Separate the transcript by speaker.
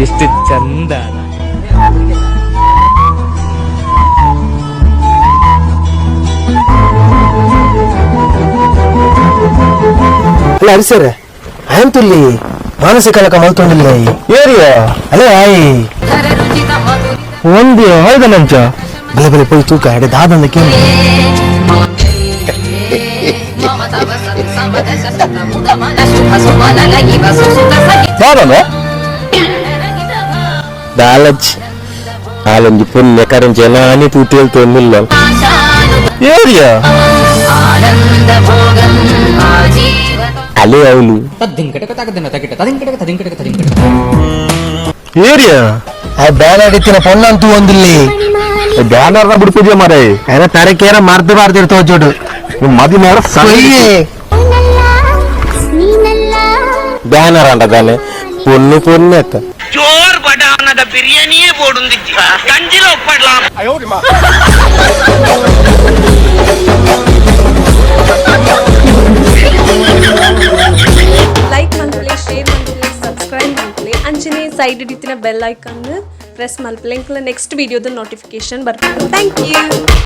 Speaker 1: ಎಷ್ಟು ಚಂದ.
Speaker 2: ಅಲ್ಲ ಹರಿಸರ್, ಆಯಂತುಲ್ಲಿ ಮಾನಸಿಕ ಲಕ ಮಲ್ತೊಂದಿಲ್ಲ.
Speaker 3: ಏರಿಯಾ?
Speaker 2: ಅಲ್ಲೇ ಆಯ್.
Speaker 3: ಒಂದು ಹೌದನಂಚ.
Speaker 2: ಬಲೆ ಬಲೆ, ಪೋಯಿ ತೂಕ ಎಡೆ ದಾದಂದ ಕೇಳಿ.
Speaker 3: ದಾದನ ದಾಲಚ್ ಆಲೊಂಜಿ ಪುಣ್ಯ ಕರಂಚಿ ನಾನಿ ತೂತೇಲ್ ತೊಂದಿಲ್ಲ. ಏರಿಯಾ ಅಲೆ ಅವಳು. ಏರಿಯಾ?
Speaker 2: ಆ ಬ್ಯಾನರ್ ಇತ್ತಿನ ಪೊನ್ನಂತೂ ಒಂದಿಲ್ಲಿ.
Speaker 3: ಬ್ಯಾನರ್ ನ ಬಿಡ್ತಿದ್ಯಾ ಮಾರೇ?
Speaker 2: ಏನ ತರಕೇರ ಮರ್ದು ಬಾರ್ದಿರ್ ತೋಜೋಡು.
Speaker 3: ಮದಿ ಮಾರ. ಬ್ಯಾನರ್ ಅಂಡ ತಾನೆ ಪೊನ್ನು ಪೊನ್ನೆ ಅತ್ತ.
Speaker 4: ಜೋರ್ ಬಡಾನದ ಬಿರಿಯಾನಿಯೇ ಬೋಡುಂದಿಜ್ಜಿ ಗಂಜಿಲ ಒಪ್ಪಡ್ಲಾ.
Speaker 5: ಲೈಕ್ ಮಲ್ಪಲೆ, ಶೇರ್ ಮಲ್ಪಲೆ, ಸಬ್ಸ್ಕ್ರೈಬ್ ಮಲ್ಪಲೆ. ಅಂಚನೆ ಸೈಡ್ ಇತ್ತಿನ ಬೆಲ್ ಐಕನ್ ಪ್ರೆಸ್ ಮಲ್ಪಲೆ. ನೆಕ್ಸ್ಟ್ ವಿಡಿಯೋದ ನೋಟಿಫಿಕೇಶನ್ ಬರ್ಪುಂಡು. Thank you.